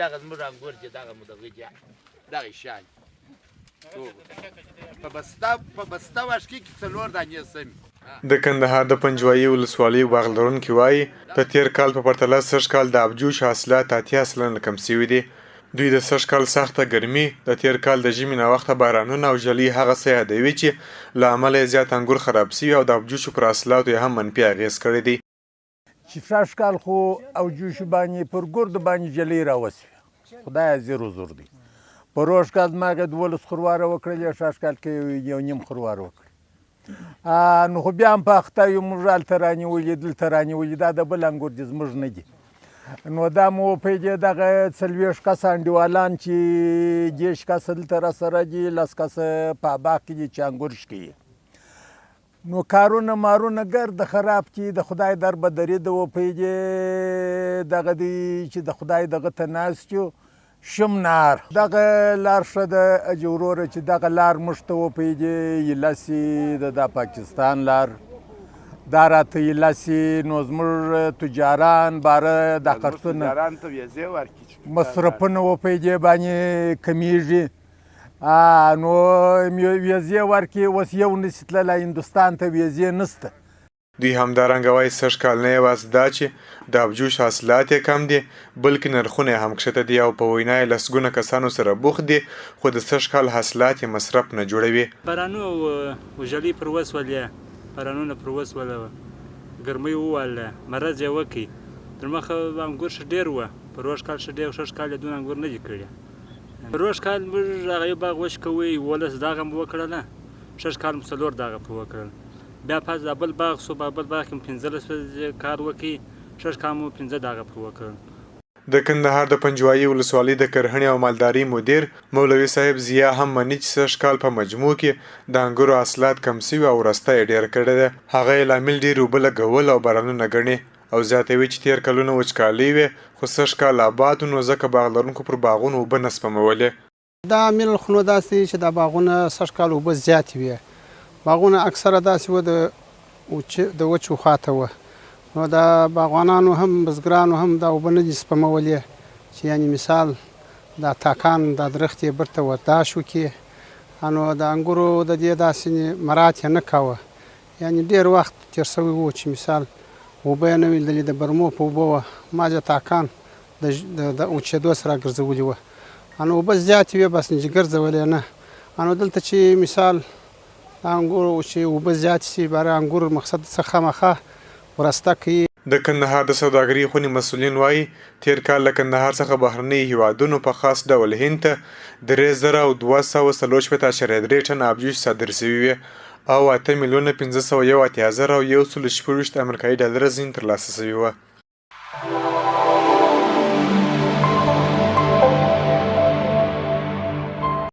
دغه زموږ انګور چې دغه مو دغه دي، دغه شان په بسته په بسته واشکي کې څلور دانې سمې. د کندهار د پنجوايي ولسوالۍ باغ لرونکي وايي، د تېر کال په پرتله سږ کال د ابجوش حاصلات 80% کم شوي دي. دوی د سږ کال سخته ګرمي، د تېر کال د ژمي ناوخته بارانونه او ږلۍ هغه څه یادوي چې له امله یې زیات انګور خراب شوي او د ابجوشو پر حاصلاتو یې هم منفي اغېز کړی دی. چې سږ کال خو او جوش باندې پر ګردو باندې جلۍ راوسوې، خدای حاضر حضور دی. پروږ کال زما هغې 12 خرواره وکړلې، سږ کال کې یو نیم خروار وکړې. نو خو بیا هم په اخته یو، موږ هلته رانیولي دلته رانیولي، دا د بل انګور دي زموږ نه دي. نو دا مو په دې دغه 40 کسه انډیوالان چې 30 کسه دلته راسره دي، 10 کسه په باغ کې دي چې انګور شکوي. نو کارونه مارونه ګرد خراب دي، د خدای در به دري د وپی دې دغه دی چې د خدای دغه ته ناست یو شم نار. دغه لار ښه ده حاجي وروره، چې دغه لار موږ ته وپی دې ایله سي، د دا پاکستان لار دا راته ایله سي. نو زموږ تجاران باره دا خرڅونه مصرفونه وپی دې باندې کمیږي. نو ویزې ورکړي، اوس یو نشي تللی هندوستان ته، ویزې نشته. دوی همدارنګه وايي، سږ کال نه یوازې دا چې د ابجوش حاصلات یې کم دي، بلکې نرخونه یې هم کښته دي او په وینا یې لسګونه کسانو سره بوخت دي، خو د سږ کال حاصلات یې مصرف نه جوړوي. بارانونه او ږلۍ پر وسولې، بارانونه پر وسول، ګرمۍ ووهله، مرض یې وکړ. تر مخه انګور ښه ډېر وه، پروږ کال ښه ډېر، سږ کال یې دونه انګور نه دي کړي. پروږ کال موږ هغه یو باغ وشکوی، 11 داغه مو وکړله، سږ کال مو 4 داغه پرې وکړل. بیا پس دا بل باغ شو، په بل باغ کې مو 15 ورځې کار وکړ، سږ کال مو 5 داغه پرې وکړل. د کندهار د پنجوايي ولسوالۍ د کرهڼې او مالدارۍ مدیر مولوي صاحب ضیا هم مني چې سږ کال په مجموع کې د انګورو حاصلات کم شوي او ورسته یې ډېره کړې ده. هغه یې لامل ډېرې اوبه لګول او بارانونه ګڼي او زیاتوي چې تېر کلونه وچکالۍ وې، خو سږ کال آباد و، نو ځکه باغ لرونکو پر باغونو اوبه نه سپمولې. دا عامل خو نو داسې دی چې دا باغونه سږ کال اوبه زیاتې وې، باغونه اکثره داسې وه د وچو خواته وه، نو دا باغوانانو هم بزګرانو هم دا اوبه نه دي سپمولې چې یعنې مثال دا تاکان دا درختې یې بیرته ورداش وکړي. نو د انګورو د دې داسې مرات یې نه کاوه، یعنې ډېر وخت تېر شوی و چې مثال اوبه یې نه وې لیدلې، د برمو په اوبه وه، مازې تاکان د وچېدو سره ګرځولي وه. نو اوبه زیاتې وې بس چې ګرځولې نه. نو دلته چې مثال انګور چې اوبه زیاتې شي، باره انګور مقصد څه خامخا ورسته کوي. د کندهار د سوداګرۍ خونې مسؤلین وايي، تېر کال له کندهار څخه بهرنیو هیوادونو په خاص ډول هند ته 3264.3 ټنه ابجوش صادر شوي وې او 8,581,126 امریکایي ډالره ځینې ترلاسه شوي وه.